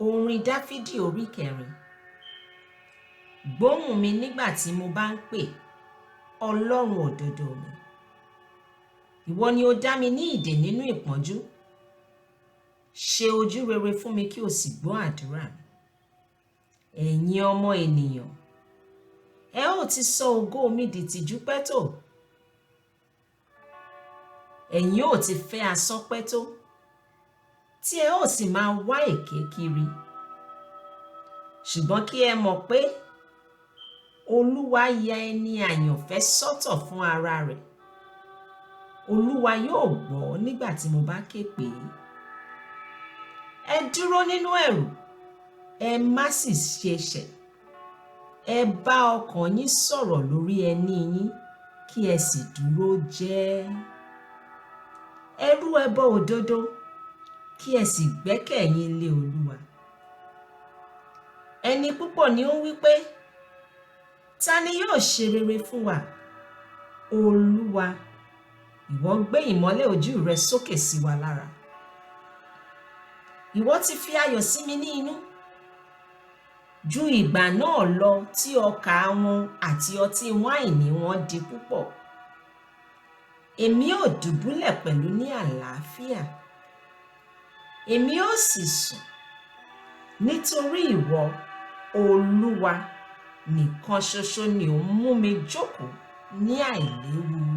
Orin Dáfídì orí kẹrin. Gbóhùn mi nígbà tí mo bá ń pè, Ọlọ́run òdodo mi. Ìwọ ni ó dá mi ní ìdè nínú ìpọ́njú. Ṣe ojú rere fún mi kí o sì gbọ́ àdúrà mi. Ẹ̀yin ọmọ ènìyàn, ẹ ó ti sọ ògo mi di ìtìjú pẹ́ tó. Ẹ̀yin ó ti fẹ́ asán pẹ́ tó, tí ẹ ó sì máa wá èké kiri. Ṣùgbọ́n kí ẹ mọ̀ pé Olúwa ya ẹni àyànfẹ́ sọ́tọ̀ fún ara rẹ̀. Olúwa yóò gbọ́ nígbà tí mo bá ké pè é. Ẹ dúró nínú ẹ̀rù, ẹ má sì ṣe ṣẹ̀. Ẹ bá ọkàn yín sọ̀rọ̀ lórí ẹní yín, kí ẹ sì dúró jẹ́. Ẹ rú ẹbọ òdodo, kí ẹ sì gbẹ́kẹ̀ yín lé Olúwa. Ẹni púpọ̀ ni ó ń wí pé, ta ni yóò ṣe rere fún wa? Olúwa, ìwọ gbé ìmọ́lẹ̀ ojú rẹ sókè sí wa lára. Ìwọ ti fi ayọ̀ sí mi ní inú ju ìgbà náà lọ tí ọkà wọn àti ọtí wáìnì wọn di púpọ̀. Èmi ó dùbúlẹ̀ pẹ̀lú ní àlàáfíà. Èmi ó sì sùn, nítorí ìwọ, Olúwa, nìkan ṣoṣo ni ò ń mú mi jókòó ní àìléwu.